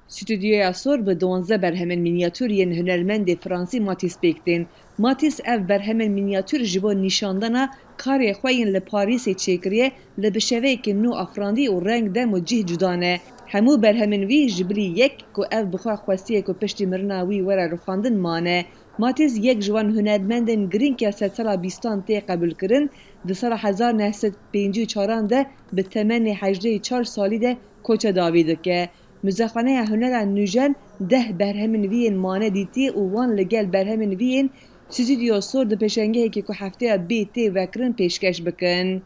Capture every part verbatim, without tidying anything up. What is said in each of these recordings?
Stûdyoya Sor bi duwazdeh berhemên mînyatûr yên hunermendê fransî Matisse pêk tên. Matisse ev berhemên mînyatûr ji bo nîşandana karê xwe yên li Parîsê çêkiriye, li bi şeveyekî nû afirandî û reng, dem û cih cuda ne. Hemû berhemên wî ji bilî yek ku ev bi xwe xwestiye ku piştî mirina wî were rûxandin mane. Matisse yek ji wan hunermendên girîng ya sedsala bîstan tê qebûlkirin, di sala hezar neh sed pêncî û çaran de bi temenê hejdeh û çar salî de koça dawî dike. Muzexaneya Hunera Nûjen deh berhemên wî yên mane dîtî û wan li gel berhemên wî yên Stûdyo Sor di pêşengehekî ku hefteya bê tê vekirin pêşkeş bikin.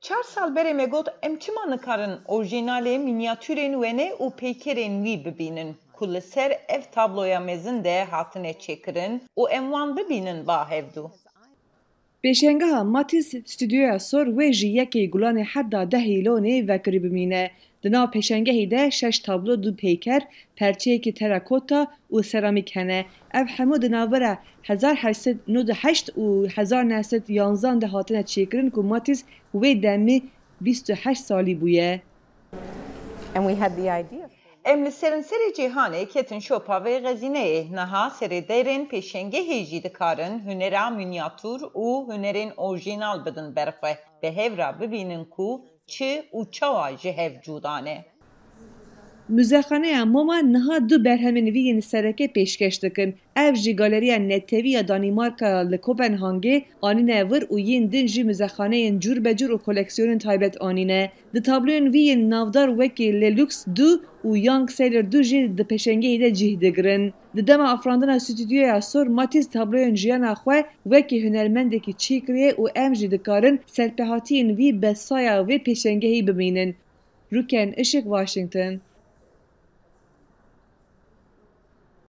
Çar sal berê me got, em çima nikarin orjînalê mînyatûrên wêne û peykerên wî bibînin, ku li ser ev tabloya mezin de hatine çêkirin û em wan bibînin ba hevdû. Pêşengeha Matisse Stûdyoya Sor wê ji yekê Gulanê heta dehê Lûnê vekirî bimîne. Di nav pêşengehê de şeş tablo, du peyker, perçeyekî terakota û seramîk hene. Ev hemû di navbera hezar heşt sed nod û heşt û hezar neh sed yanzan de hatine çêkirin ku Matisse wê demî bîst û heşt salî bûye. Em li serin serê cîhanê ketin şopa vê xezîneyê. Niha serê deyrên pêşengehê jî dikarin hunera mînyatûr û hunerên orjînal bidin ber xwe, bi hev re bibînin ku çi û çawa ji hev cuda ne. Muzexaneya MoMA niha du berhemên wî yên sereke pêşkeş dikin. Ev ji Galeriya Netewî ya Danîmarka li Kopenhagê anîne vir û yên din jî muzexaneyên cûrbecûr û koleksiyonên taybet anîne. Di tabloyên wî yên navdar wekî Le Luxe du û Young Sailor du jî di pêşengehê de cih digirin. Di dema afirandina Stûdyoya Sor, Matisse tabloyên jiyana xwe wekî hunermendekî çêkiriye û em jî dikarin serpehatiyên wî bi saya vê pêşengehî bimînin. Rûken Işik, Washington.